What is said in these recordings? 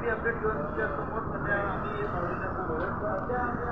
बी update घेवन तुमच्या समोर सद्या आमी सद्या आमी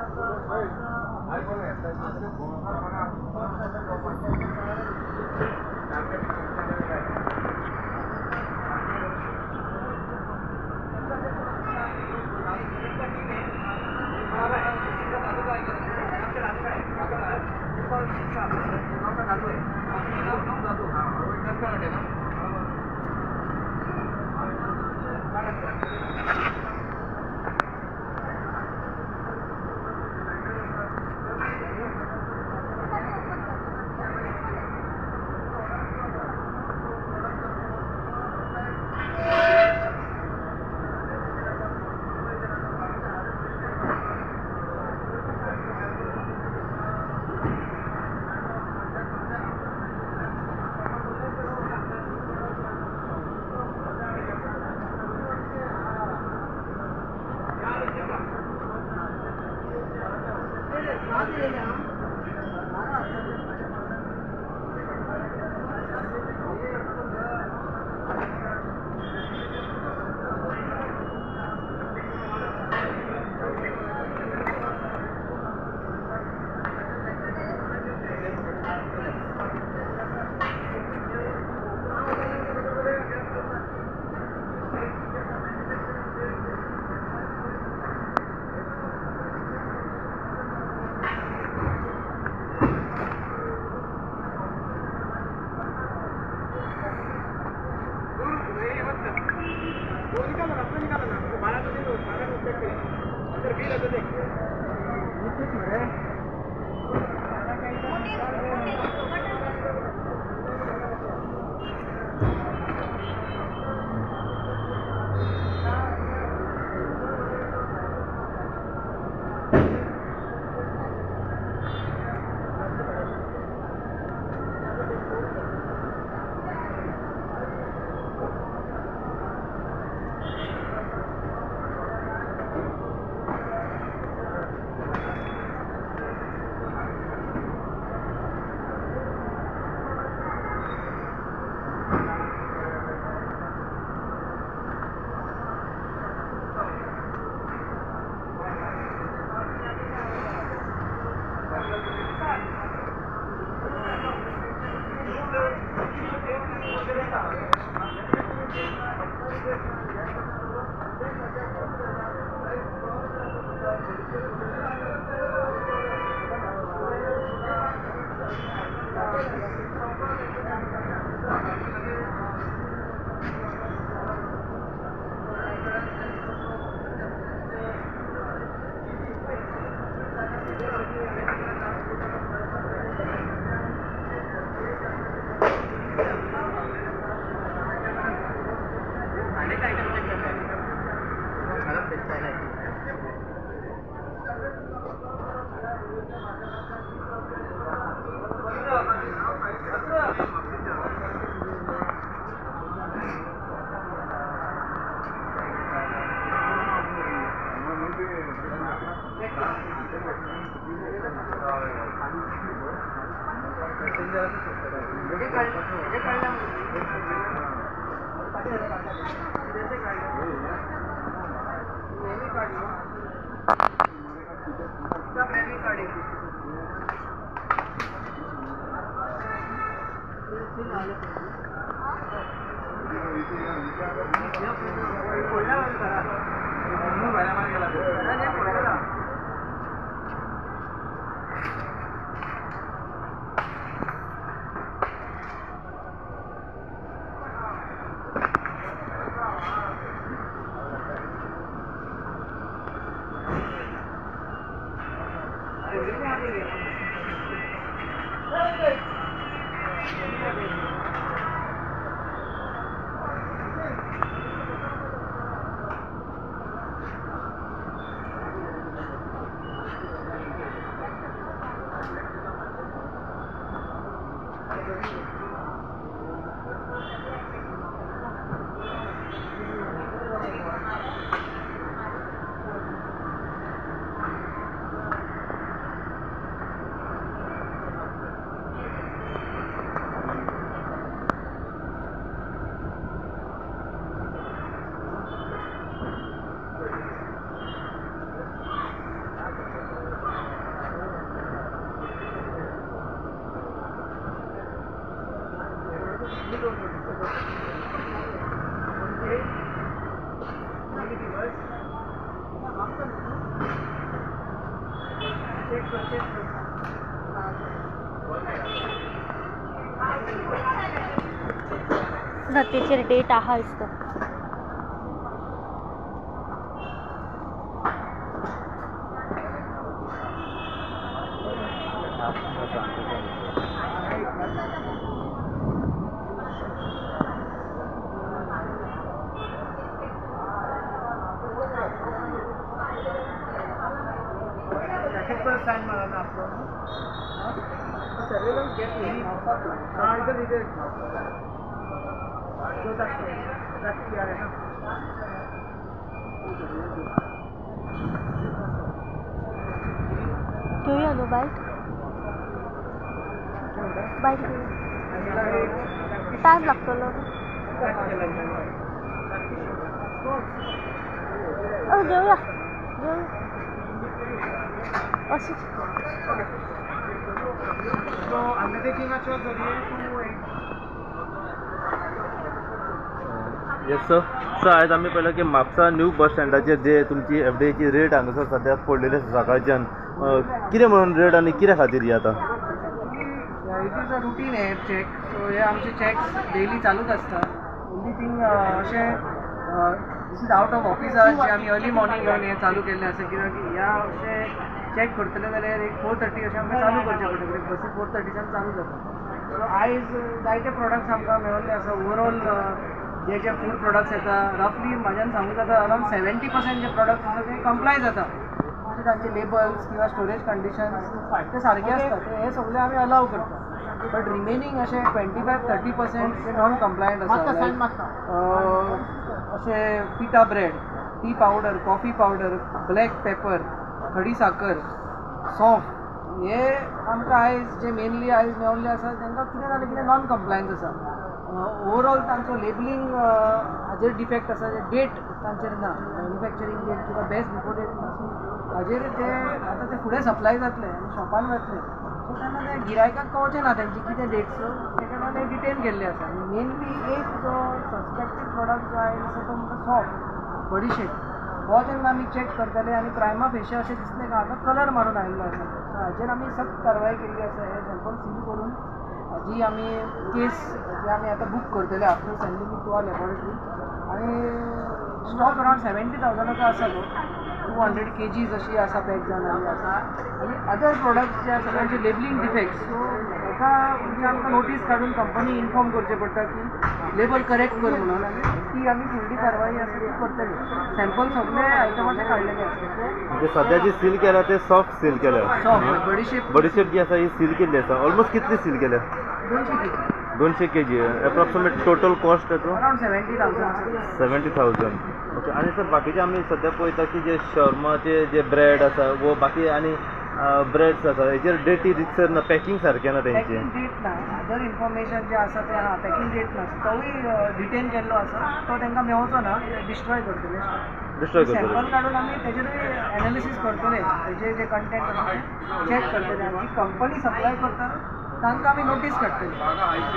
ना तेचेर डेट आहा दिसता. घेऊया न्हू बायट बायट घेऊया, टायम लागतलो. घेऊया घेऊया अशें. येस सर. सर आयज आमी पळयलां की म्हापसा न्यू बस स्टँडाचेर जे तुमची एफडीएची रेट हांगासर सद्याक पडलेली आसा सकाळच्यान, कितें म्हणून रेट आनी कित्या खातीर ही आतां? It is a routine app check. So हे आमचे चॅक्स डेली चालूच आसता. ओन्ली थिंग अशें this is out of office hours जे आमी अर्ली मॉर्निंग येवन हें चालू केल्लें आसा, कित्याक ह्या अशें चॅक करतले जाल्यार एक 4:30 अशें आमकां चालू करचें पडटा, कित्याक बसी 4:30च्यान चालू जाता. सो आयज जायते प्रोडक्ट्स आमकां मेळिल्ले आसा. ओवरऑल जे जे फूड प्रोडक्ट्स येता रफली म्हाज्यान सांगूं जाता अरावंड 70% जे प्रोडक्ट्स आसा ते कंप्लाय जाता. म्हणजे तांचे लेबल्स किंवा स्टोरेज कंडिशन्स ते सारके आसता, ते हे सगळे आमी अलाव करता. बट रिमेनींग अशें 25-30% जे नॉन कंप्लायंट आसा, अशें pita bread, tea powder, coffee powder, black pepper, खडी साकर, सौंफ, हे आमकां आयज जे मेनली आयज मेवल्ले आसा तांकां कितें जालें कितें नॉन कंप्लायन्स आसा. ओवरऑल तांचो लेबलींग हाजेर डिफेक्ट आसा, डेट तांचेर ना, मॅन्युफॅक्चरींग डेट किंवा बेस्ट बिफोर डेट ना. सो हाजेर ते आतां ते फुडें सप्लाय जातले आनी शॉपान वतले, सो तेन्ना ते गिरायकाक कळचें ना तेंचे कितें डेट, सो तेका लागून ते डिटेन केल्ले आसा. आनी मेनली एक जो सस्पेक्टेड प्रोडक्ट जो आयज आसा तो म्हणटा सॉफ बडीशेप, हो जेन्ना आमी चॅक करतले आनी प्रायमा फेशी अशें दिसलें का आतां कलर मारून आयिल्लो आसा. सो हाजेर आमी सक्त कारवाय केल्ली आसा. हे सॅम्पल सील करून जी आमी केस जी आमी आतां बूक करतले after sending it to our laboratory. आनी स्टॉक अरावंड 70,000 आसा तो 200 kgs अशी आसा पॅक जावन आयिल्ली आसा. आनी अदर प्रोडक्ट्स जे आसा तांचे लेबलींग डिफेक्ट्स, सो हेका म्हणजे आमकां नोटीस काडून कंपनी इन्फॉर्म करचें पडटा की लेबल करेक्ट कर म्हणून, आनी ती आमी फुडली कारवाई आसा ती करतले. सॅम्पल सगळे आयटमाचे काडलेले आसा. म्हणजे सद्या जी सील केल्या ते सॉफ्ट सील केल्या, सॉफ्ट बडीशेप, बडीशेप जी आसा ही सील केल्ली आसा. ऑलमोस्ट कितली सील केल्या? 200 kg. 200 kg. Approximate total cost ताचो अरावंड 70,000. 70,000. ओके. आनी सर बाकीचे आमी सद्या पळयता की जे शर्माचे जे ब्रेड आसा वो बाकी आनी ब्रेड्स आसा हेचेर डेटी रितसर ना, पॅकिंग सारकें ना तेंचें, पॅकिंग डेट ना, अदर इन्फॉर्मेशन जें आसा तें आहा, पॅकिंग डेट ना, तोवूय डिटेन केल्लो आसा, तो तांकां मेवचो ना, डिस्ट्रॉय करतले. डिस्ट्रॉय करतले. सॅम्पल काडून आमी तेजेरूय एनालिसीस करतले, तेजे जे कंटेंट आसा ते चॅक करतले. आनी जी कंपनी सप्लाय करता तांकां आमी नोटीस काडटले.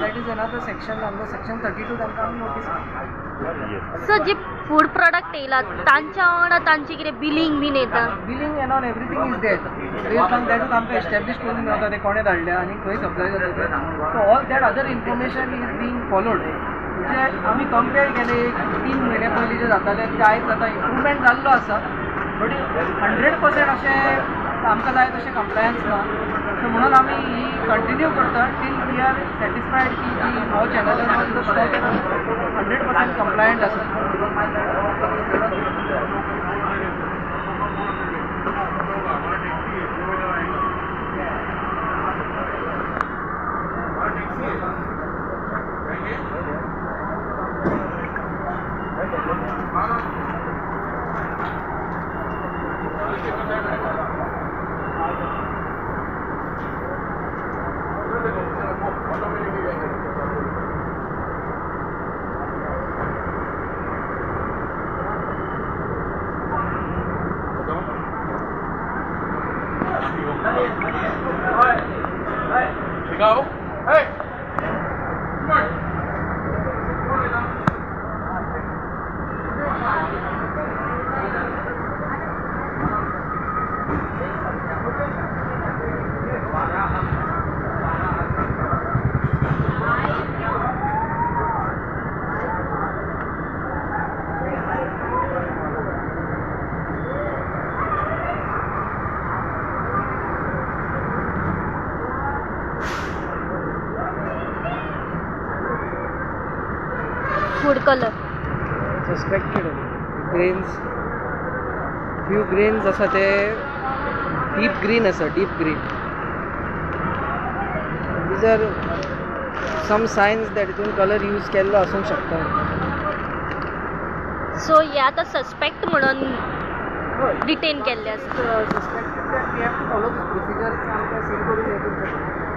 That is another section, under section 32 तांकां आमी नोटीस काडटले. सो जे फूड प्रोडक्ट येयला तांच्या वांगडा तांचे कितें बिलींग बीन येता? Billing and all everything is there. Based on that आमकां एस्टॅब्लिश करून मेवता ते कोणें धाडल्या आनी खंय सप्लाय जाता ते. So all that other information is being followed. म्हणजे आमी कंपेर केले 3 म्हयने पयलीं जे जाताले ते आयज जाता, इम्प्रुवमेंट जाल्लो आसा, बट 100% अशें आमकां जाय तशें कंप्लायन्स ना. सो म्हणून आमी ही कंटिन्यू करता टील we are satisfied की जी हो चॅनल आसा तो स्टॉक 100% कंप्लायंट आसा. Hey! Food colour. Suspected grains, few grains आसा ते डीप ग्रीन आसा, deep green. These are some signs that हितून कलर यूज केल्लो आसूंक शकता. सो हे आतां सस्पेक्ट म्हणून डिटेन केल्ले आसा. Suspected that we have to follow this procedure. आमकां सील करून हें करूंक शकता.